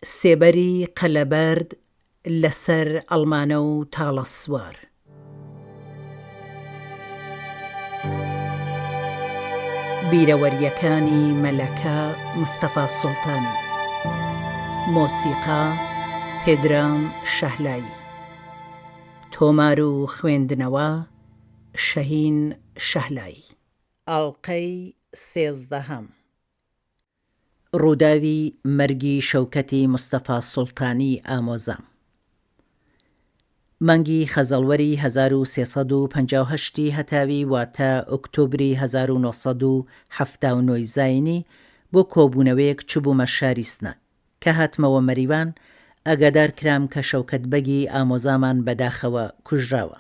سێبەری قەلەبەرد لە سەر ئەڵمانە و تاڵە سوار. بیرەوەرییەکانی مەلەکە مستەفا سوڵتانی. مۆسیقا، پێدرام شەهلایی. تۆمار و خوێندنەوە، شەهین شەهلایی. ئەڵقەی سێزدەهەم. ڕووداوی مەرگی شەوکەتی مستەفا سوڵتانی ئامۆزام. مانگی خەزەڵوەری 1358 ی هەتاوی واتە ئۆکتۆبری 1979 ی زاینی بۆ کۆبوونەوەیەک چبوومە شاری سنە. کە هاتمەوە مەریوان ئاگادار کرام کە شەوکەت بەگی ئامۆزامان بەداخەوە کوژراوە.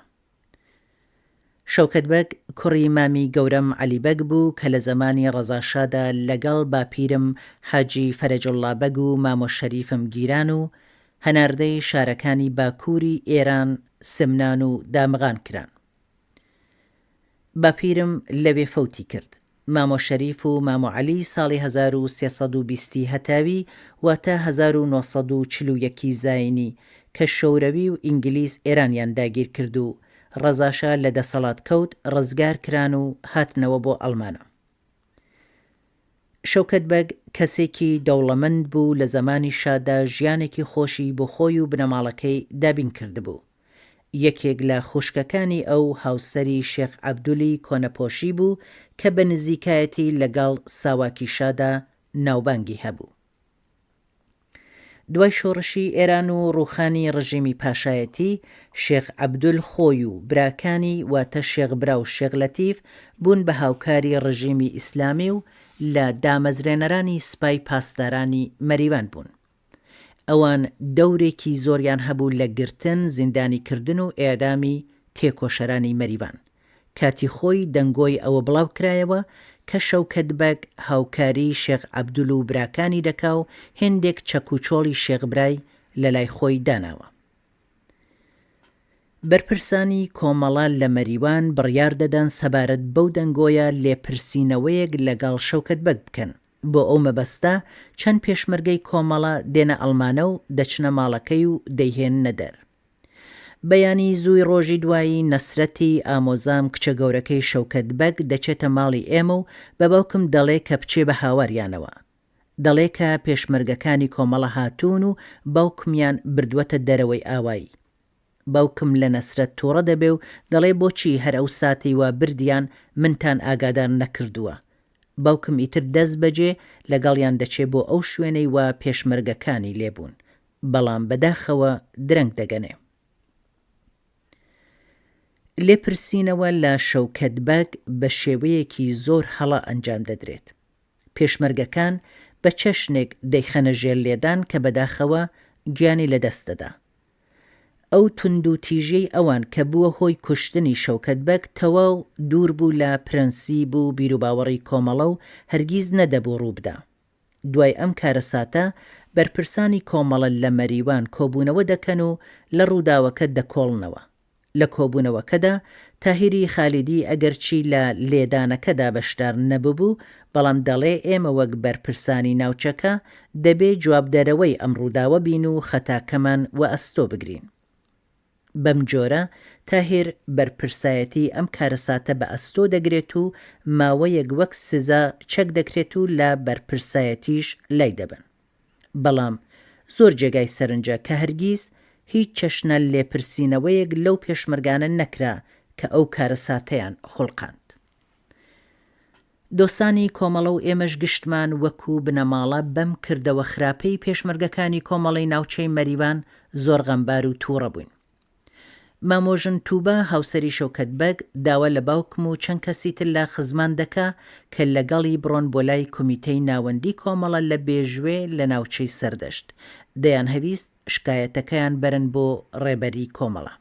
شەوکەت بەگ کوڕی مامی گەورەم عەلی بەگ بوو کە لە زەمانی ڕەزا شادا لەگەڵ باپیرم حاجی فەرەجوڵڵا بەگ و مامۆ شەریفم گیران و هەناردەی شارەکانی باکووری ئێران سمنان و دامغان کران. باپیرم لەوێ فەوتی کرد. مامۆ شەریف و مامۆ عەلی ساڵی 1320 ی هەتاوی واتە 1941 ی زاینی کە شەورەوی و ئینگلیز ئێرانیان داگیر کرد و ڕەزاشا لە دەسەڵات کەوت ڕزگار کران و هاتنەوە بۆ ئەڵمانە. شەوکەت بەگ کەسێکی دەوڵەمەند بوو لە زەمانی شادا ژیانێکی خۆشی بۆ خۆی و بنەماڵەکەی دابین کردبوو. یەکێک لە خوشکەکانی ئەو هاوسەری شێخ عەبدولی کۆنەپۆشی بوو کە بە نزیکایەتی لەگەڵ ساواکی شادا ناوبانگی هەبوو. دوای شۆڕشی ئێران و ڕووخانی ڕژیمی پاشایەتی، شێخ عەبدول خۆی و براکانی واتە شێخ برا و شێخ لەتیف بوون بە هاوکاری ڕژیمی ئیسلامی و لە دامەزرێنەرانی سپای پاسدارانی مەریوان بوون. ئەوان دەورێکی زۆریان هەبوو لە گرتن، زیندانی کردن و ئێعدامی تێکۆشەرانی مەریوان. کاتی خۆی دەنگۆی ئەوە بڵاو کرایەوە کە شەوکەت بەگ هاوکاریی شێخ عەبدول و براکانی دەکا و هێندێک چەک و چۆڵی شێخ برای لە لای خۆی داناوە. بەرپرسانی کۆمەڵە لە مەریوان بڕیار دەدەن سەبارەت بەو دەنگۆیە لێپرسینەوەیەک لەگەڵ شەوکەت بەگ بکەن. بۆ ئەو مەبەستە چەند پێشمەرگەی کۆمەڵە دێنە ئەڵمانە و دەچنە ماڵەکەی و دەیهێننە دەر. بەیانی زووی ڕۆژی دوایی نەسرەتی ئامۆزام کچە گەورەکەی شەوکەت بەگ دەچێتە ماڵی ئێمە و بە باوکم دەڵێ کە بچێ بە هاواریانەوە. دەڵێ کە پێشمەرگەکانی کۆمەڵە هاتوون و باوکمیان بردووەتە دەرەوەی ئاوایی. باوکم لە نەسرەت توڕە دەبێ و دەڵێ بۆچی هەر ئەو ساتەی وا بردیان منتان ئاگادار نەکردووە؟ باوکم ئیتر دەست بەجێ لەگەڵیان دەچێ بۆ ئەو شوێنەی وا پێشمەرگەکانی لێ بوون. بەڵام بەداخەوە درەنگ دەگەنێ. لێپرسینەوە لە شەوکەت بەگ بە شێوەیەکی زۆر هەڵە ئەنجام دەدرێت. پێشمەرگەکان بە چەشنێک دەیخەنە ژێر لێدان کە بەداخەوە گیانی لەدەست دەدا. ئەو توندوتیژیەی ئەوان کە بووە هۆی کوشتنی شەوکەت بەگ تەواو دوور بوو لە پرەنسیب و بیروباوەڕی کۆمەڵە و هەرگیز نەدەبوو ڕووبدا. دوای ئەم کارەساتە بەرپرسانی کۆمەڵە لە مەریوان کۆبوونەوە دەکەن و لە ڕووداوەکە دەکۆڵنەوە. لە کۆبوونەوەکەدا تاهیری خالیدی ئەگەرچی لە لێدانەکەدا بەشدار نەببوو، بەڵام دەڵێ ئێمە وەک بەرپرسانی ناوچەکە دەبێ جوابدەرەوەی ئەم ڕووداوە بین و خەتاکەمان وەئەستۆ بگرین. بەم جۆرە تاهیر بەرپرسایەتی ئەم کارەساتە بە ئەستۆ دەگرێت و ماوەیەک وەک سزا چەک دەکرێت و لە بەرپرسایەتیش لای دەبەن. بەڵام زۆر جێگای سەرنجە کە هەرگیز هیچ چەشنە لێپرسینەوەیەک لەو پێشمەرگانە نەکرا کە ئەو کارەساتەیان خوڵقاند. دۆستانی کۆمەڵە و ئێمەش گشتمان وەکوو بنەماڵە بەم کردەوە خراپەی پێشمەرگەکانی کۆمەڵەی ناوچەی مەریوان زۆر غەمبار و تووڕە بووین. مامۆژن تووبا هاوسەری شەوکەت بەگ داوا لە باوکم و چەند کەسی تر لە خزمان دەکا کە لەگەڵی بڕۆن بۆ لای کومیتەی ناوەندی کۆمەڵە لە بێژوێ لە ناوچەی سەردەشت. دەیانهەویست شکایەتەکەیان بەرن بۆ ڕێبەری کۆمەڵە.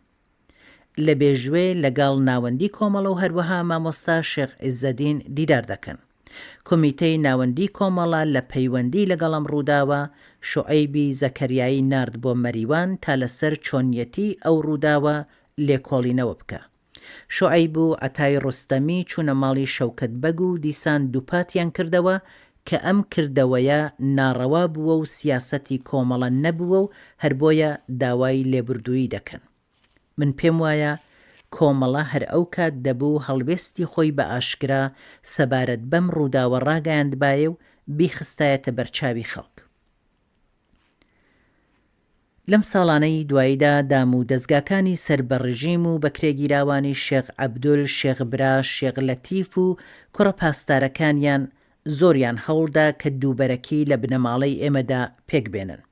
لە بێژوێ لەگەڵ ناوەندی کۆمەڵە و هەروەها مامۆستا شێخ عیزەدین دیدار دەکەن. کۆمیتەی ناوەندی کۆمەڵە لە پەیوەندی لەگەڵ ئەم ڕووداوە، شوعەیبی زەکەریایی نارد بۆ مەریوان تا لەسەر چۆنیەتی ئەو ڕووداوە لێکۆڵینەوە بکا. شوعەیب و عەتای ڕۆستەمی چوونە ماڵی شەوکەت بەگ و دیسان دووپاتیان کردەوە کە ئەم کردەوەیە ناڕەوا بووە و سیاسەتی کۆمەڵە نەبووە و هەر بۆیە داوای لێبوردوویی دەکەن. من پێم وایە کۆمەڵە هەر ئەو کات دەبوو هەڵوێستی خۆی بە ئاشکرا سەبارەت بەم ڕووداوە ڕاگەیاندبایە و بیخستایەتە بەرچاوی خەڵک. لەم ساڵانەی دواییدا دام و دەزگاکانی سەر بە ڕژیم و بەکرێگیراوانی شێخ عەبدول، شێخ برا، شێخ لەتیف و کوڕە پاسدارەکانیان زۆریان هەوڵدا کە دووبەرەکی لە بنەماڵەی ئێمەدا پێک بێنن.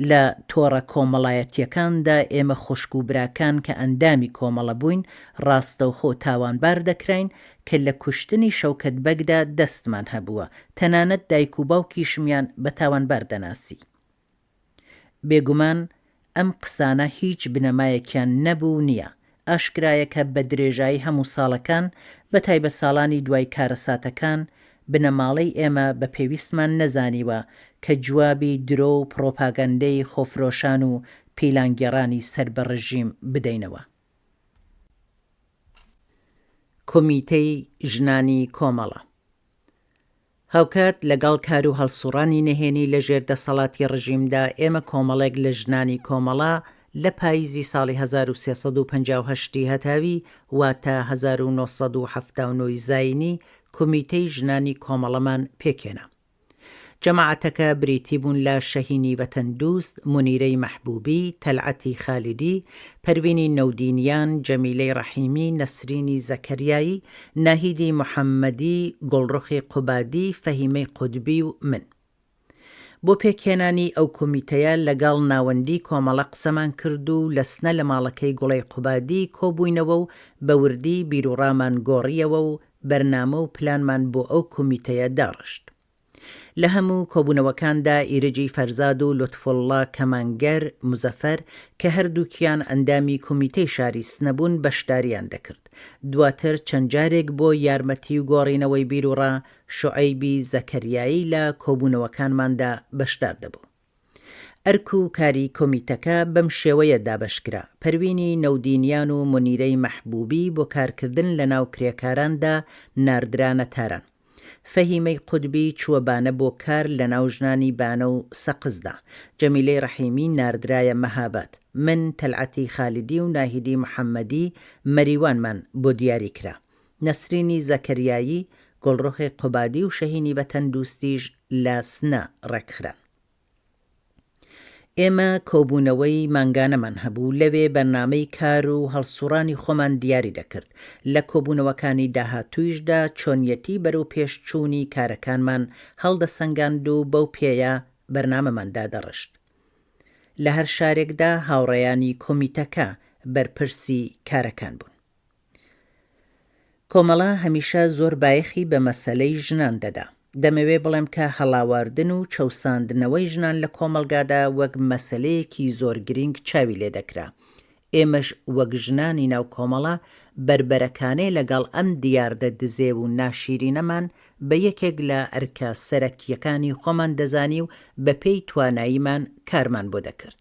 لە تۆڕە کۆمەڵایەتییەکاندا ئێمە خوشک و براکان کە ئەندامی کۆمەڵە بووین ڕاستەوخۆ تاوانبار دەکراین کە لە کوشتنی شەوکەت بەگدا دەستمان هەبووە، تەنانەت دایک و باوکیشمیان بە تاوانبار دەناسی. بێگومان ئەم قسانە هیچ بنەمایەکیان نەبوو و نییە، ئاشکرایە کە بە درێژایی هەموو ساڵەکان، بە تایبەت ساڵانی دوای کارەساتەکان، بنەماڵەی ئێمە بە پێویستمان نەزانیوە کە جوابی درۆ و پڕۆپاگەندەی خۆفرۆشان و پیلانگێڕانی سەر بە ڕژیم بدەینەوە. کۆمیتەی ژنانی کۆمەڵە. هاوکات لەگەڵ کار و هەڵسوڕانی نهێنی لە ژێر دەسەڵاتی ڕژیمدا ئێمە کۆمەڵێک لە ژنانی کۆمەڵە لە پاییزی ساڵی 1358 ی هەتاوی واتە 1979 ی زایینی کومیتەی ژنانی کۆمەڵەمان پێکهێنا. جەماعەتەکە بریتی بوون لە شەهینی وەتەندوست، مونیرەی مەحبوبی، تەلعەتی خالیدی، پەروینی نەودینیان، جەمیلەی ڕەحیمی، نەسرینی زەکەریایی، ناهیدی محەممەدی، گوڵڕوخی قوبادی، فەهیمەی قوتبی و من. بۆ پێکهێنانی ئەو کۆمیتەیە لەگەڵ ناوەندی کۆمەڵە قسەمان کرد و لە سنە لە ماڵەکەی گوڵەی قوبادی کۆبووینەوە و بە وردی بیروڕامان گۆڕییەوە و بەرنامە و پلانمان بۆ ئەو کۆمیتەیە داڕشت. لە هەموو کۆبوونەوەکاندا ئیرجی فەرزاد و لوتفوڵڵا کەمانگەر موزەفەر کە هەردووکیان ئەندامی کومیتەی شاری سنە بوون بەشدارییان دەکرد. دواتر چەند جارێک بۆ یارمەتی و گۆڕینەوەی بیروڕا شوعەیبی زەکەریایی لە کۆبوونەوەکانماندا بەشدار دەبوو. ئەرک و کاری کۆمیتەکە بەم شێوەیە دابەشکرا، پەروینی نەودینیان و مونیرەی مەحبوبی بۆ کارکردن لەناو کرێکاراندا ناردرانە تاران. فەهیمەی قوتبی چووە بانە بۆ کار لەناو ژنانی بانە و سەقزدا. جەمیلەی ڕەحیمی ناردرایە مەهاباد. من، تەلعەتی خالیدی و ناهیدی محەممەدی مەریوانمان بۆ دیاری کرا. نەسرینی زەکەریایی، گوڵڕوخی قوبادی و شەهینی ڤەتەندوستیش لە سنە ڕێکخران. ئێمە کۆبوونەوەی مانگانەمان هەبوو، لەوێ بەرنامەی کار و هەڵسوڕانی خۆمان دیاری دەکرد، لە کۆبوونەوەکانی داهاتوویشدا چۆنیەتی بەرەوپێشچوونی کارەکانمان هەڵدەسەنگاند و بەو پێیە بەرنامەمان دادەڕشت. لە هەر شارێکدا هاوڕێیانی کۆمیتەکە بەرپرسی کارەکان بوون. کۆمەڵە هەمیشە زۆر بایەخی بە مەسەلەی ژنان دەدا. دەمەوێ بڵێم کە هەڵاواردن و چەوساندنەوەی ژنان لە کۆمەڵگادا وەک مەسەلەیەکی زۆر گرینگ چاوی لێ دەکرا. ئێمەش وەک ژنانی ناو کۆمەڵە بەربەرەکانێ لەگەڵ ئەم دیاردە دزێو و ناشیرینەمان بە یەکێک لە ئەرکە سەرەکییەکانی خۆمان دەزانی و بەپێی تواناییمان کارمان بۆ دەکرد.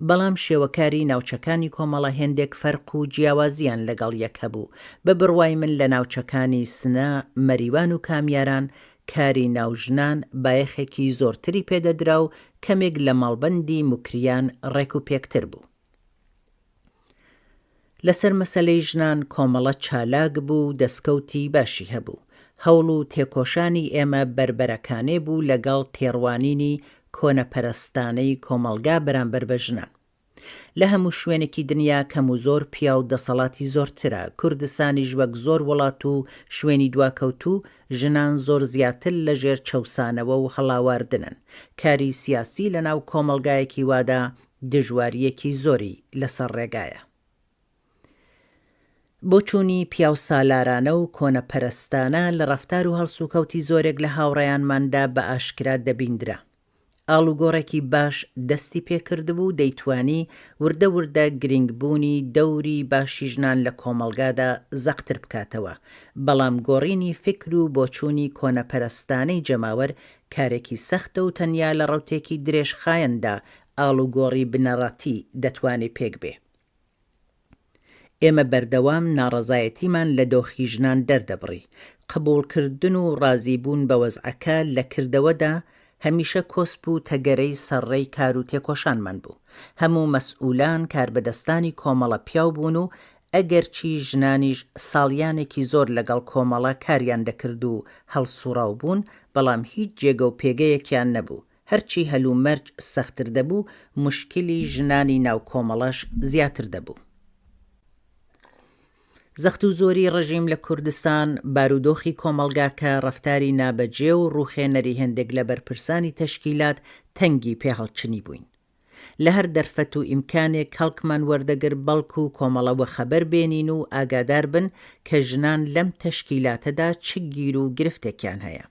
بەڵام شێوەکاری ناوچەکانی کۆمەڵە هێندێک فەرق و جیاوازییان لەگەڵ یەک هەبوو، بە بڕوای من لە ناوچەکانی سنە، مەریوان و کامیاران کاری ناو ژنان بایەخێکی زۆرتری پێ دەدرا و کەمێک لە مەڵبەندی موکریان ڕێک و پێکتر بوو. لەسەر مەسەلەی ژنان کۆمەڵە چالاک بوو و دەسکەوتی باشی هەبوو. هەوڵ و تێکۆشانی ئێمە بەربەرەکانێ بوو لەگەڵ تێڕوانینی کۆنەپەرستانەی کۆمەڵگا بەرامبەر بە ژنان. لە هەموو شوێنێکی دنیا کەم و زۆر پیاو دەسەڵاتی زۆرترە، کوردستانیش وەک زۆر وڵات و شوێنی دواکەوتوو، ژنان زۆر زیاتر لە ژێر چەوسانەوە و هەڵاواردنن. کاری سیاسی لە ناو کۆمەڵگایەکی وادا دژوارییەکی زۆری لەسەر ڕێگایە. بۆچوونی پیاوسالارانە و کۆنەپەرستانە لە ڕەفتار و هەڵسوکەوتی زۆرێک لە هاوڕێیانماندا بە ئاشکرا دەبیندرا. ئاڵوگۆڕێکی باش دەستی پێکردبوو دەیتوانی وردە وردە گرینگبوونی دەوری باشی ژنان لە کۆمەڵگادا زەقتر بکاتەوە، بەڵام گۆڕینی فیکر و بۆچوونی کۆنەپەرستانەی جەماوەر کارێکی سەختە و تەنیا لە ڕەوتێکی درێژخایەندا ئاڵوگۆڕی بنەڕەتی دەتوانێ پێک بێ. ئێمە بەردەوام ناڕەزایەتیمان لە دۆخی ژنان دەردەبڕی. قبووڵکردن و ڕازیبوون بە وەزعەکە لە کردەوەدا هەمیشە کۆسپ و تەگەرەی سەرڕێی کار و تێکۆشانمان بوو. هەموو مەسئوولان، کاربەدەستانی کۆمەڵە پیاو بوون و ئەگەرچی ژنانیش ساڵیانێکی زۆر لەگەڵ کۆمەڵە کاریان دەکرد و هەڵسووڕاو بوون، بەڵام هیچ جێگە و پێگەیەکیان نەبوو. هەرچی هەلومەرج سەختر دەبوو، موشکیلی ژنانی ناو کۆمەڵەش زیاتر دەبوو. زەخت و زۆری ڕژیم لە کوردستان، بارودۆخی کۆمەڵگاکە، ڕەفتاری نابەجێ و ڕووخێنەری هێندێک لە بەرپرسانی تەشکیلات تەنگی پێ هەڵچنیبووین. لە هەر دەرفەت و ئیمکانێک کەڵکمان وەردەگرت بەڵکوو کۆمەڵە وەخەبەر بێنین و ئاگادار بن کە ژنان لەم تەشکیلاتەدا چ گیر و گرفتێکیان هەیە.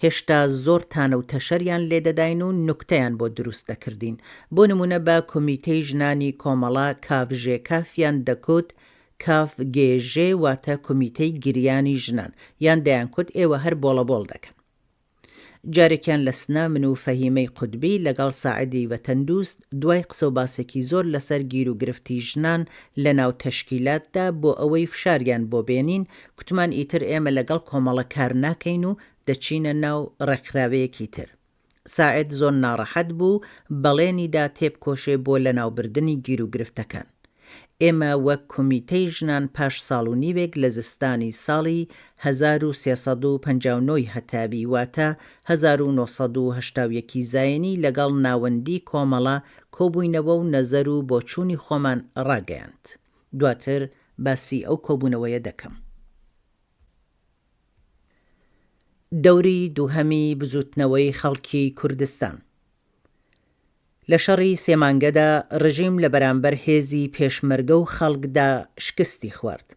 هێشتا زۆر تانە و تەشەریان لێدەداین و نوکتەیان بۆ دروست دەکردین. بۆ نموونە بە کۆمیتەی ژنانی کۆمەڵە کاف ژێ کافیان دەکوت کاف گێ ژێ واتە کۆمیتەی گریانی ژنان یان دەیانکوت ئێوە هەر بۆڵەبۆڵ دەکەن. جارێکیان لە سنە من و فەهیمەی قوتبی لەگەڵ ساعدی وەتەندوست دوای قسەوباسێکی زۆر لەسەر گیروگرفتی ژنان لەناو تەشکیلاتدا بۆ ئەوەی فشاریان بۆ بێنین کوتمان ئیتر ئێمە لەگەڵ کۆمەڵە کار ناکەین و دەچینە ناو ڕێکخراوێیەکی تر. ساعد زۆر ناڕەحەت بوو بەڵێنی دا تێبکۆشێ بۆ لەناوبردنی گیروگرفتەکان. ئێمە وەک کومیتەی ژنان پاش ساڵ و نیوێک لە زستانی ساڵی 1359 ی هەتاوی واتە 1981 ی زاینی لەگەڵ ناوەندی کۆمەڵە کۆبووینەوە و نەزەر و بۆچوونی خۆمان ڕاگەیاند. دواتر باسی ئەو کۆبوونەوەیە دەکەم. دەوری دووهەمی بزووتنەوەی خەڵکی کوردستان لە شەڕی سێ مانگەدا ڕژیم لە بەرامبەر هێزی پێشمەرگە و خەڵکدا شکستی خوارد.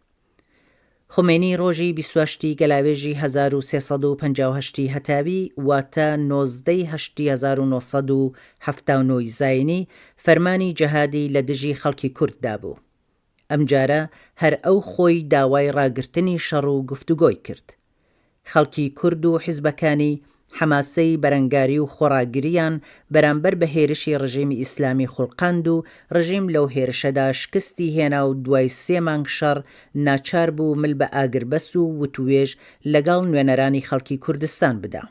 خومەینی ڕۆژی 28 ی گەلاوێژی 1358 ی هەتاوی واتە 19 ی هەشتی 1979 ی زاینی فەرمانی جەهادی لە دژی خەڵکی کورد دابوو. ئەمجارە هەر ئەو خۆی داوای ڕاگرتنی شەڕ و گفتوگۆی کرد. خەڵکی کورد و حیزبەکانی حەماسەی بەرەنگاری و خۆڕاگرییان بەرامبەر بە هێرشی ڕژیمی ئیسلامی خوڵقاند و ڕژیم لەو هێرشەدا شکستی هێنا و دوای سێ مانگ شەڕ ناچار بوو مل بە ئاگربەس و وتووێژ لەگەڵ نوێنەرانی خەڵکی کوردستان بدا.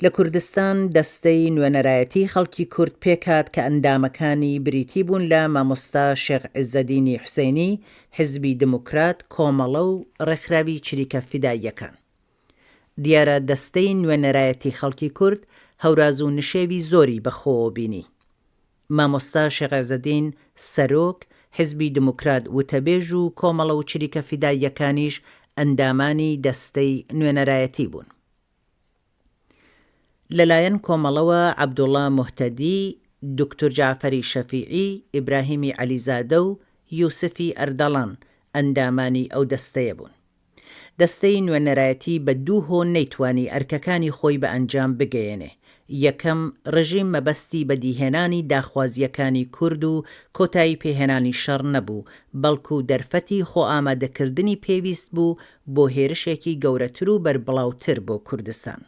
لە کوردستان دەستەی نوێنەرایەتی خەڵکی کورد پێکهات کە ئەندامەکانی بریتی بوون لە مامۆستا شێخ عیزەدینی حوسەینی، حیزبی دموکرات، کۆمەڵە و ڕێکخراوی چریکە فیداییەکان. دیارە دەستەی نوێنەرایەتی خەڵکی کورد هەوراز و نشێوی زۆری بە خۆوە بینی. مامۆستا شێخ عێزەدین سەرۆک، حیزبی دموکرات وتەبێژ و کۆمەڵە و چریکە فیداییەکانیش ئەندامانی دەستەی نوێنەرایەتی بوون. لەلایەن کۆمەڵەوە عەبدوڵا موهتەدی، دوکتور جەعفەری شەفیعی، ئیبراهیمی عەلیزادە و یوسفی ئەردەڵان ئەندامانی ئەو دەستەیە بوون. دەستەی نوێنەرایەتی بە دوو هۆ نەیتوانی ئەرکەکانی خۆی بە ئەنجام بگەیەنێ، یەکەم، ڕژیم مەبەستی بەدیهێنانی داخوازییەکانی کورد و کۆتایی پێهێنانی شەڕ نەبوو، بەڵکو دەرفەتی خۆئامادەکردنی پێویست بوو بۆ هێرشێکی گەورەتر و بەربڵاوتر بۆ کوردستان.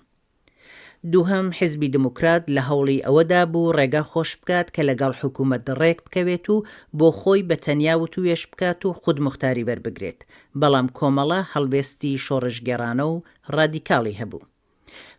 دووهەم، حیزبی دموکرات لە هەوڵی ئەوەدا بوو ڕێگا خۆش بکات کە لەگەڵ حکوومەت ڕێک بکەوێت و بۆ خۆی بە تەنیا وتووێژ بکات و خودموختاری وەربگرێت، بەڵام کۆمەڵە هەڵوێستی شۆڕشگێڕانە و ڕادیکاڵی هەبوو.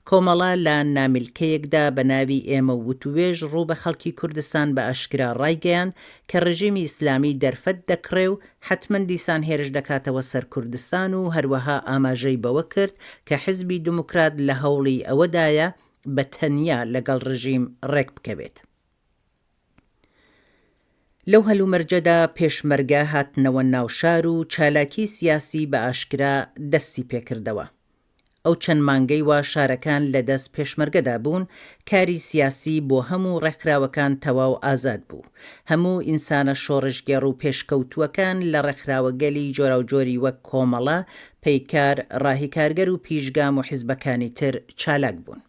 کۆمەڵە لە نامیلکەیەکدا بە ناوی ئێمە و وتووێژ ڕوو بە خەڵکی کوردستان بە ئاشکرا ڕایگەیاند کە ڕژیمی ئیسلامی دەرفەت دەکڕێ و حەتمەن دیسان هێرش دەکاتەوە سەر کوردستان و هەروەها ئاماژەی بەوە کرد کە حزبی دموکرات لە هەوڵی ئەوەدایە بە تەنیا لەگەڵ ڕژیم ڕێک بکەوێت. لەو هەلومەرجەدا پێشمەرگە هاتنەوە ناو شار و چالاکی سیاسی بە ئاشکرا دەستی پێکردەوە. ئەو چەند مانگەی وا شارەکان لە دەست پێشمەرگەدا بوون، کاری سیاسی بۆ هەموو ڕێکخراوەکان تەواو ئازاد بوو. هەموو ئینسانە شۆڕشگێڕ و پێشکەوتووەکان لە ڕێکخراوەگەلی جۆراوجۆری وەک کۆمەڵە، پەیکار، ڕاهی کارگەر و پیشگام و حیزبەکانی تر چالاک بوون.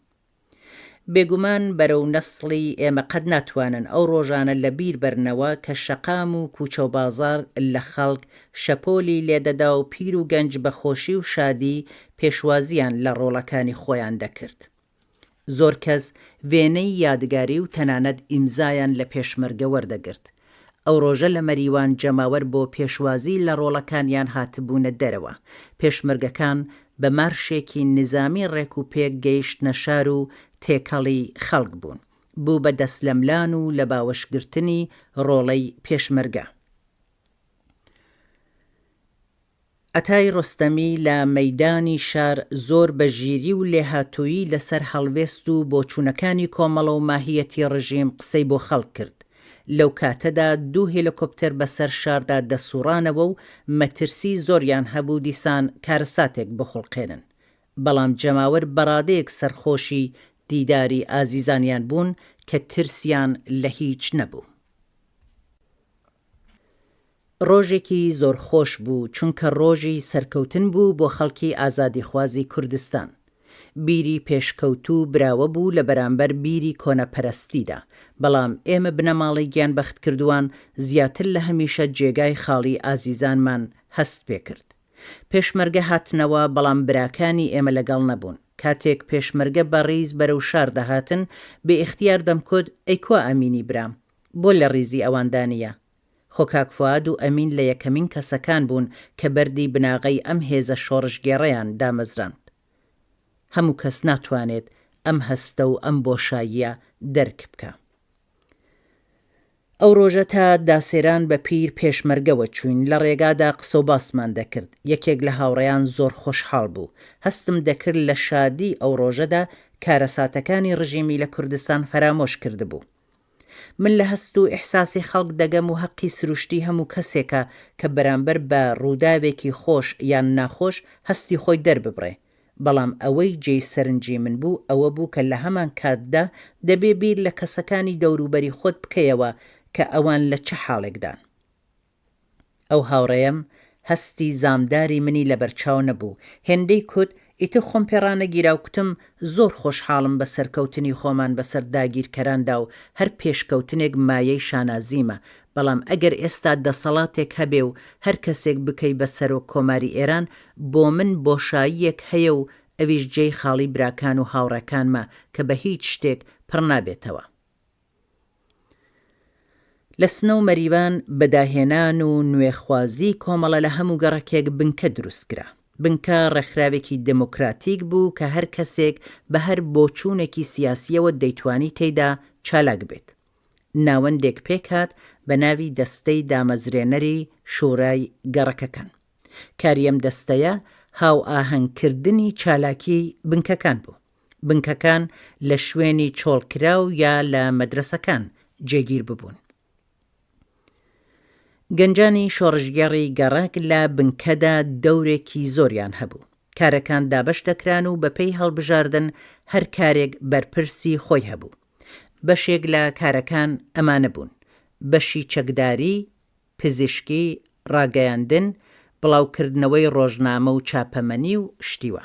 بێگومان بەرەو نەسڵی ئێمە قەت ناتوانن ئەو ڕۆژانە لە بیر بەرنەوە کە شەقام و کوچەو بازاڕ لە خەڵک شەپۆلی لێدەدا و پیر و گەنج بە خۆشی و شادی پێشوازیان لە ڕۆڵەکانی خۆیان دەکرد. زۆر کەس وێنەی یادگاری و تەنانەت ئیمزایان لە پێشمەرگە وەردەگرت. ئەو ڕۆژە لە مەریوان جەماوەر بۆ پێشوازی لە ڕۆڵەکانیان هاتبوونە دەرەوە. پێشمەرگەکان بە مارشێکی نیزامی ڕێک و پێک گەیشتنە شار و تێکەڵی خەڵک بوون. بوو بە دەستلەملان و لە باوەش گرتنی ڕۆڵەی پێشمەرگە. عەتای ڕۆستەمی لە مەیدانی شار زۆر بە ژیری و لێهاتوویی لە سەر هەڵوێست و بۆچوونەکانی کۆمەڵە و ماهییەتی ڕژیم قسەی بۆ خەڵک کرد. لەو کاتەدا دوو هێلۆکۆپتەر بە سەر شاردا دەسووڕانەوە و مەترسی زۆریان هەبوو دیسان کارەساتێک بخوڵقێنن. بەڵام جەماوەر بە ڕادەیەک سەرخۆشی دیداری ئازیزانیان بوون کە ترسیان لە هیچ نەبوو. ڕۆژێکی زۆر خۆش بوو، چونکە ڕۆژی سەرکەوتن بوو بۆ خەڵکی ئازادیخوازی کوردستان. بیری پێشکەوتوو براوە بوو لە بەرامبەر بیری کۆنەپەرەستیدا، بەڵام ئێمە بنەماڵەی گیانبەختکردووان زیاتر لە هەمیشە جێگای خاڵی ئازیزانمان هەست پێکرد. پێشمەرگە هاتنەوە، بەڵام براکانی ئێمە لەگەڵ نەبوون. کاتێک پێشمەرگە بە ڕیز بەرەو شار دەهاتن، بێ ئیختیار دەمکوت، ئەی کوا ئەمینی برام؟ بۆ لە ڕیزی ئەواندا نییە؟ خۆ کاک فوئاد و ئەمین لە یەکەمین کەسەکان بوون کە بەردی بناغەی ئەم هێزە شۆڕشگێڕەیان دامەزراند. هەموو کەس ناتوانێت ئەم هەستە و ئەم بۆشاییە دەرک بکا. ئەو ڕۆژە تا داسێران بە پیر پێشمەرگەوە چووین، لە ڕێگادا قسە و باسمان دەکرد. یەکێک لە هاوڕێیان زۆر خۆشحاڵ بوو. هەستم دەکرد لە شادی ئەو ڕۆژەدا کارەساتەکانی ڕژیمی لە کوردستان فەرامۆش کردبوو. من لە هەست و ئیحساسی خەڵک دەگەم و هەقی سروشتی هەموو کەسێکە کە بەرامبەر بە ڕووداوێکی خۆش یان ناخۆش هەستی خۆی دەرببڕێ، بەڵام ئەوەی جێی سەرنجی من بوو ئەوە بوو کە لە هەمان کاتدا دەبێ بیر لە کەسەکانی دەوروبەری خۆت بکەیەوە کە ئەوان لە چ حاڵێکدان. ئەو هاوڕێیەم هەستی زامداری منی لەبەرچاو نەبوو، هێندەی کوت، ئیتر خۆم پێ ڕانەگیرا و کوتم زۆر خۆشحاڵم بە سەرکەوتنی خۆمان بەسەر داگیرکەراندا و هەر پێشکەوتنێک مایەی شانازیمە، بەڵام ئەگەر ئێستا دەسەڵاتێک هەبێ و هەر کەسێک بکەی بە سەرۆک کۆماری ئێران، بۆ من بۆشاییەک هەیە و ئەویش جێی خاڵی براکان و هاوڕێکانمە کە بە هیچ شتێک پڕ نابێتەوە. لە سنە و مەریوان بە داهێنان و نوێخوازیی کۆمەڵە لە هەموو گەڕەکێک بنکە دروست کرا. بنکە ڕێکخراوێکی دێمۆکراتیک بوو کە هەر کەسێک بە هەر بۆچوونێکی سیاسییەوە دەیتوانی تێیدا چالاک بێت. ناوەندێک پێکهات بە ناوی دەستەی دامەزرێنەری شورای گەڕەکەکان. کاری ئەم دەستەیە هاوئاهەنگکردنی چالاکیی بنکەکان بوو. بنکەکان لە شوێنی چۆڵکراو یا لە مەدرەسەکان جێگیر ببوون. گەنجانی شۆڕشگێڕی گەڕەک لە بنکەدا دەورێکی زۆریان هەبوو. کارەکان دابەش دەکران و بەپێی هەڵبژاردن هەر کارێک بەرپرسی خۆی هەبوو. بەشێک لە کارەکان ئەمانە بوون، بەشی چەکداری، پزیشکی، ڕاگەیاندن، بڵاوکردنەوەی ڕۆژنامە و چاپەمەنی و شتی وا.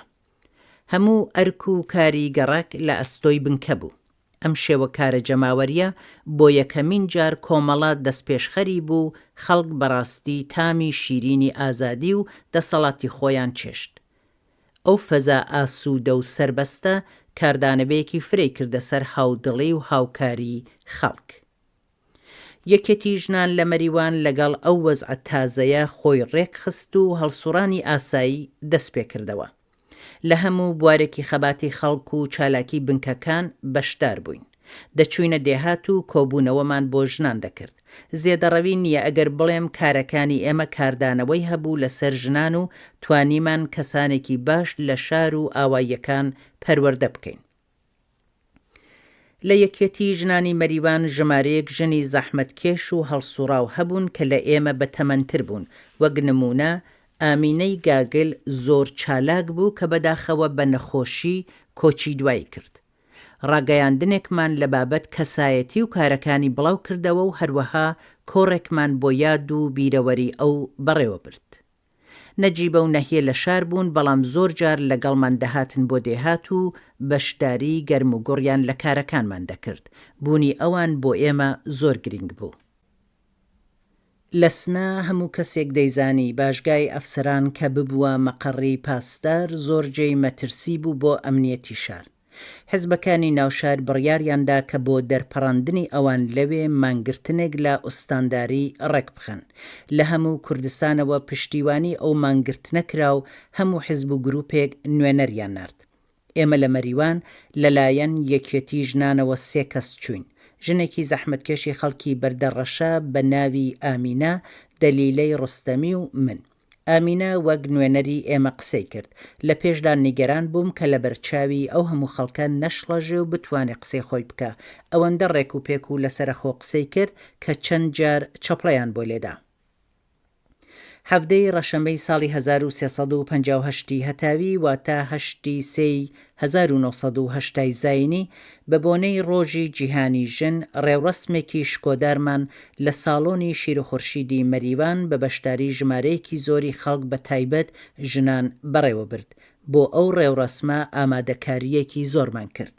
هەموو ئەرک و کاری گەڕەک لە ئەستۆی بنکە بوو. ئەم شێوە کارە جەماوەرییە بۆ یەکەمین جار کۆمەڵە دەستپێشخەری بوو، خەڵک بەڕاستی تامی شیرینی ئازادی و دەسەڵاتی خۆیان چێشت. ئەو فەزا ئاسوودە و سەربەستە کاردانەوەیەکی فرەی کردە سەر هاودڵی و هاوکاریی خەڵک. یەکێتی ژنان لە مەریوان لەگەڵ ئەو وەزعە تازەیە خۆی ڕێک خست و هەڵسوڕانی ئاسایی دەست پێ کردەوە. لە هەموو بوارێکی خەباتی خەڵک و چالاکی بنکەکان بەشدار بووین. دەچووینە دێهات و کۆبوونەوەمان بۆ ژنان دەکرد. زێدەڕەوی نییە ئەگەر بڵێم کارەکانی ئێمە کاردانەوەی هەبوو لەسەر ژنان و توانیمان کەسانێکی باش لە شار و ئاواییەکان پەروەردە بکەین. لە یەکیەتیی ژنانی مەریوان ژمارەیەک ژنی زەحمەتکێش و هەڵسوڕاو هەبوون کە لە ئێمە بەتەمەنتر بوون، وەک نموونە ئامینەی گاگل زۆر چالاک بوو کە بەداخەوە بە نەخۆشی کۆچی دوایی کرد. ڕاگەیاندنێکمان لە بابەت کەسایەتی و کارەکانی بڵاو کردەوە و هەروەها کۆڕێکمان بۆ یاد و بیرەوەری ئەو بەڕێوە برد. نەجیبە و نەهیە لە شار بوون، بەڵام زۆر جار لەگەڵمان دەهاتن بۆ دێهات و بەشداریی گەرموگوڕیان لە کارەکانمان دەکرد. بوونی ئەوان بۆ ئێمە زۆر گرینگ بوو. لە سنە هەموو کەسێک دەیزانی باشگای ئەفسەران کە ببووە مەقەڕی پاسدار زۆر جێی مەترسی بوو بۆ ئەمنیەتی شار. حزبەکانی ناوشار بڕیاریان دا کە بۆ دەرپەڕاندنی ئەوان لەوێ مانگرتنێک لە ئوستانداری ڕێک بخەن. لە هەموو کوردستانەوە پشتیوانی ئەو مانگرتنە کرا و هەموو حزب و گرووپێک نوێنەریان نارد. ئێمە لە مەریوان لە لایەن یەکیەتی ژنانەوە سێ کەس چووین. ژنێکی زەحمەتکێشی خەڵکی بەردەڕەشە بە ناوی ئامینە دەلیلەی ڕۆستەمی و من. ئامینە وەک نوێنەری ئێمە قسەی کرد. لە پێشدا نیگەران بووم کە لەبەرچاوی ئەو هەموو خەڵکە نەشڵەژێ و بتوانێ قسەی خۆی بکا. ئەوەندە ڕێکوپێک و لەسەرەخۆ قسەی کرد کە چەند جار چەپڵەیان بۆ لێدا. حەڤدەی ڕەشەمەی ساڵی 1358 ی هەتاوی واتە هەشتی سێی 1980 ی زایینی بە بۆنەی ڕۆژی جیهانی ژن ڕێوڕەسمێکی شکۆدارمان لە ساڵۆنی شیروخورشیدی مەریوان بە بەشداری ژمارەیەکی زۆری خەڵک بە تایبەت ژنان بەڕێوە برد. بۆ ئەو ڕێوڕەسمە ئامادەکارییەکی زۆرمان کرد.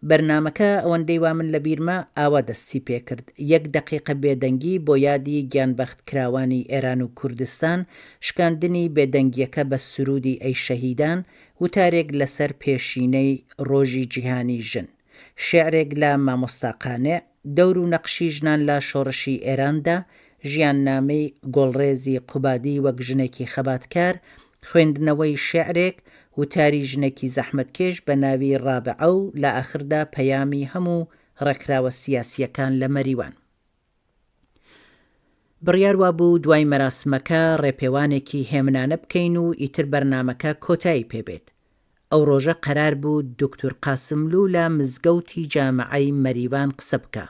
بەرنامەکە ئەوەندەی وا من لە بیرمە ئاوا دەستی پێکرد، یەک دەقیقە بێدەنگی بۆ یادی گیانبەختکراوانی ئێران و کوردستان، شکاندنی بێدەنگییەکە بە سروودی ئەی شەهیدان، وتارێک لەسەر پێشینەی ڕۆژی جیهانی ژن، شێعرێک لە مامۆستا قانع، دەور و نەقشی ژنان لە شۆڕشی ئێراندا، ژیاننامەی گۆڵڕێزی قوبادی وەک ژنێکی خەباتکار، خوێندنەوەی شێعرێک، وتاری ژنێکی زەحمەتکێش بە ناوی ڕابعە و لە ئاخردا پەیامی هەموو ڕێکخراوە سیاسییەکان لە مەریوان. بڕیار وابوو دوای مەراسمەکە ڕێپێوانێکی هێمنانە بکەین و ئیتر بەرنامەکە کۆتایی پێ بێت. ئەو ڕۆژە قەرار بوو دوکتور قاسملوو لە مزگەوتی جامعەی مەریوان قسە بکا.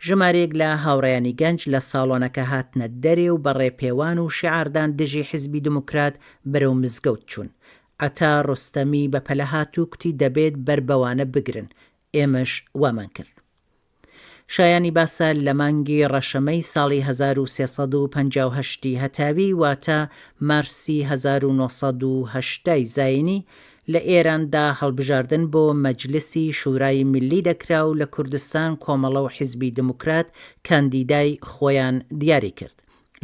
ژمارەیەک لە هاوڕێیانی گەنج لە ساڵۆنەکە هاتنە دەرێ و بە ڕێپێوان و شیعاردان دژی حیزبی دموکرات بەرەو مزگەوت چوون. عەتا ڕۆستەمی بە پەلە هات و کوتی دەبێت بەر بەوانە بگرن. ئێمەش وامان کرد. شایانی باسە لە مانگی ڕەشەمەی ساڵی 1358 ی هەتاوی واتە مارسی 1980 ی زایینی لە ئێراندا هەڵبژاردن بۆ مەجلسی شورای میللی دەکرا و لە کوردستان کۆمەڵە و حیزبی دموکرات کاندیدای خۆیان دیاری کرد.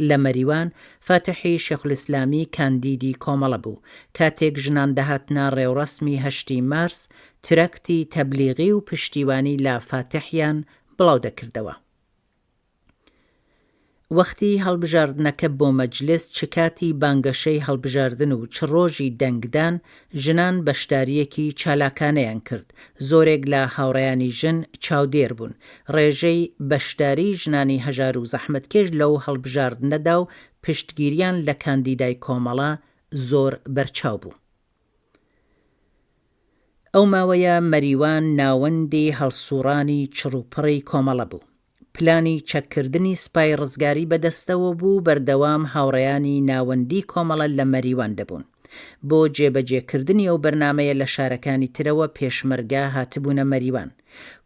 لە مەریوان فاتحی شێخولئیسلامی کاندیدی کۆمەڵە بوو. کاتێک ژنان دەهاتنە ڕێوڕەسمی هەشتی مارس، تراکتی تەبلیغی و پشتیوانی لە فاتحیان بڵاو دەکردەوە. وەختی هەڵبژاردنەکە بۆ مەجلس چ کاتی بانگەشەی هەڵبژاردن و چ ڕۆژی دەنگدان، ژنان بەشدارییەکی چالاکانەیان کرد، زۆرێک لە هاوڕێیانی ژن چاودێر بوون. ڕێژەی بەشداریی ژنانی هەژار و زەحمەتکێش لەو هەڵبژاردنەدا و پشتگیریان لە کاندیدای کۆمەڵە زۆر بەرچاو بوو. ئەو ماوەیە مەریوان ناوەندی هەڵسووڕانی چڕوپڕی کۆمەڵە بوو. پلانی چەککردنی سپای ڕزگاری بە دەستەوە بوو و بەردەوام هاوڕێیانی ناوەندی کۆمەڵە لە مەریوان دەبوون. بۆ جێبەجێکردنی ئەو بەرنامەیە لە شارەکانی ترەوە پێشمەرگە هاتبوونە مەریوان.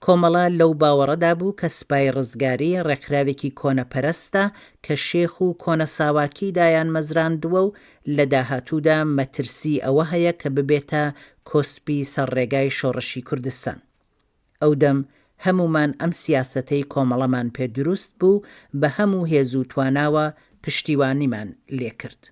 کۆمەڵە لەو باوەڕەدا بوو کە سپای ڕزگاری ڕێکخراوێکی کۆنەپەرەستە کە شێخ و کۆنە ساواکی دایانمەزراندووە و لە داهاتوودا مەترسی ئەوە هەیە کە ببێتە کۆسپی سەر ڕێگای شۆڕشی کوردستان. ئەو دەم هەموومان ئەم سیاسەتەی کۆمەڵەمان پێ دروست بوو بە هەموو هێز و تواناوە پشتیوانیمان لێ کرد.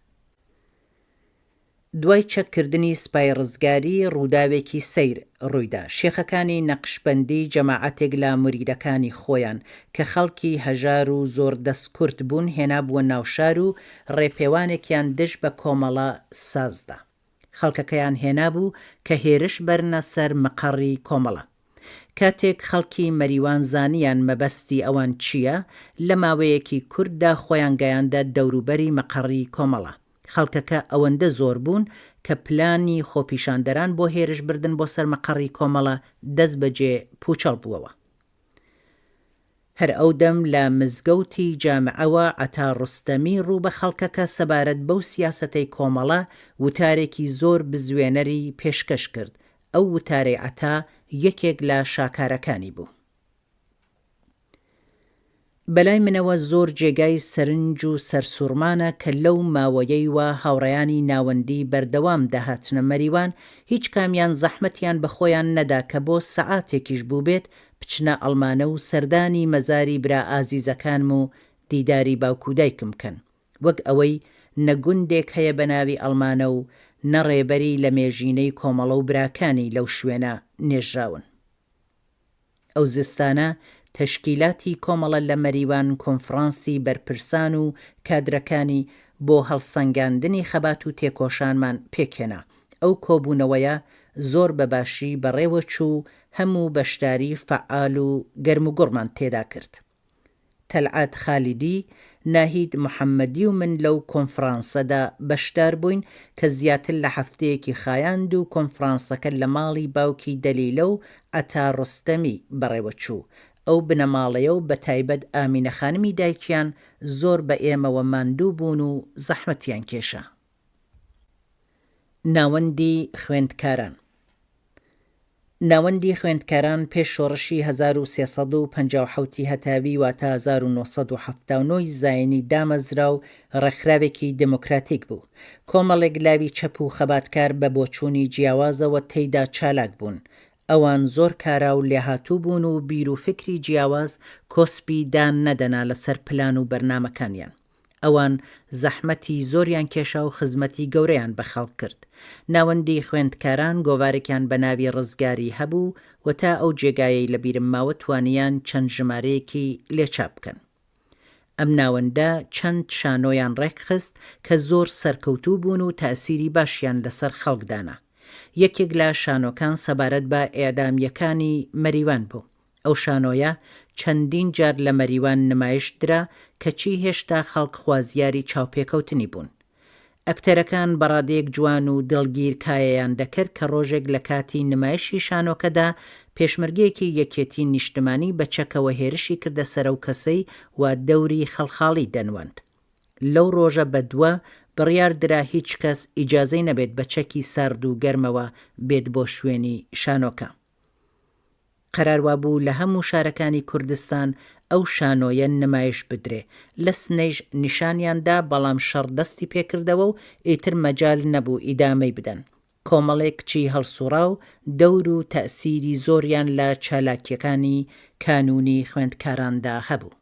دوای چەک کردنی سپای ڕزگاری ڕووداوێکی سەیر ڕوویدا شێخەکانی نەقشبەندی جەماعەتێک لە موریدەکانی خۆیان کە خەڵکی هەژار و زۆر دەست کورت بوون هێنابووە ناو شار و ڕێپێوانێکیان دژ بە کۆمەڵە سازدا. خەڵکەکەیان هێنابوو کە هێرش بەرنە سەر مقەڕی کۆمەڵە. کاتێک خەڵکی مەریوان زانیان مەبەستی ئەوان چییە، لە ماوەیەکی کورتدا خۆیان گەیاندە دەوروبەری مقەڕی کۆمەڵە. خەڵکەکە ئەوەندە زۆر بوون کە پلانی خۆپیشاندەران بۆ هێرش بردن بۆ سەر مقەڕی کۆمەڵە دەستبەجێ پووچەڵ بووەوە. هەر ئەو دەم لە مزگەوتی جامعەوە عەتا ڕۆستەمی ڕوو بە خەڵکەکە سەبارەت بەو سیاسەتەی کۆمەڵە وتارێکی زۆر بزوێنەری پێشکەش کرد، ئەو وتارەی عەتا یەکێک لە شاکارەکانی بوو. بەلای منەوە زۆر جێگای سەرنج و سەرسوڕمانە کە لەو ماوەیەی وا هاوڕێیانی ناوەندی بەردەوام دەهاتنە مەریوان هیچ کامیان زەحمەتیان بە خۆیان نەدا کە بۆ سەعاتێکیش بووبێت بچنە ئەڵمانە و سەردانی مەزاری برا ئازیزەکانم و دیداری باوک و دایکم بکەن. وەک ئەوەی نە گوندێک هەیە بە ناوی ئەڵمانە و نە ڕێبەری لەمێژینەی کۆمەڵە و براکانی لەو شوێنە نێژراون. ئەو زستانە تەشکیلاتی کۆمەڵە لە مەریوان کۆنفڕانسی بەرپرسان و کادرەکانی بۆ هەڵسەنگاندنی خەبات و تێکۆشانمان پێکهێنا. ئەو کۆبوونەوەیە زۆر بە باشی بەڕێوە چوو و هەموو بەشداری فەعال و گەرموگوڕمان تێدا کرد. تەلعەت خالیدی، ناهید محەمەدی و من لەو کۆنفرانسەدا بەشدار بووین کە زیاتر لە هەفتەیەکی خایاند و کۆنفرانسەکە لە ماڵی باوکی دەلیلە و عەتا ڕۆستەمی بەڕێوە چوو. ئەو بنەماڵەیە و بەتایبەت ئامینە خانمی دایکیان زۆر بە ئێمەوە ماندوو بوون و زەحمەتیان کێشا. ناوەندی خوێندکاران ناوەندی خوێندکاران پێش شۆڕشی 1357 ی هەتاوی واتە 1979 ی زاینی دامەزرا و ڕێکخراوێکی دێمۆکراتیک بوو. کۆمەڵێک لاوی چەپ و خەباتکار بە بۆچوونی جیاوازەوە تێیدا چالاک بوون. ئەوان زۆر کارا و لێهاتوو بوون و بیر و فیکری جیاواز کۆسپی دان نەدەنا لەسەر پلان و بەرنامەکانیان. ئەوان زەحمەتی زۆریان کێشا و خزمەتی گەورەیان بە خەڵک کرد. ناوەندی خوێندکاران گۆڤارێکیان بە ناوی ڕزگاری هەبوو و تا ئەو جێگایەی لە بیرم ماوە توانیان چەند ژمارەیەکی لێ چاپ بکەن. ئەم ناوەندە چەند شانۆیان ڕێکخست کە زۆر سەرکەوتوو بوون و تاسیری باشیان لە سەر خەڵک دانا. یەکێک لە شانۆکان سەبارەت بە ئێعدامییەکانی مەریوان بوو. ئەو شانۆیە چەندین جار لە مەریوان نمایش درا کەچی هێشتا خەڵک خوازیاری چاوپێکەوتنی بوون. ئەکتەرەکان بە ڕادەیەک جوان و دڵگیر کایەیان دەکرد کە ڕۆژێک لە کاتی نمایشی شانۆکەدا پێشمەرگەیەکی یەکێتی نیشتمانی بە چەکەوە هێرشی کردە سەر ئەو کەسەی وا دەوری خەڵخاڵی دەنواند. لەو ڕۆژە بەدوا بڕیار درا هیچ کەس ئیجازەی نەبێت بە چەکی سارد و گەرمەوە بێت بۆ شوێنی شانۆکە. قەرار وابوو لە هەموو شارەکانی کوردستان ئەو شانۆیە نمایش بدرێ، لە سنەیش نیشانیان دا، بەڵام شەڕ دەستی پێ کردەوە و ئیتر مەجال نەبوو ئیدامەی بدەن. کۆمەڵێک کچی هەڵسووڕاو دەور و تەئسیری زۆریان لە چالاکییەکانی کانوونی خوێندکاراندا هەبوو.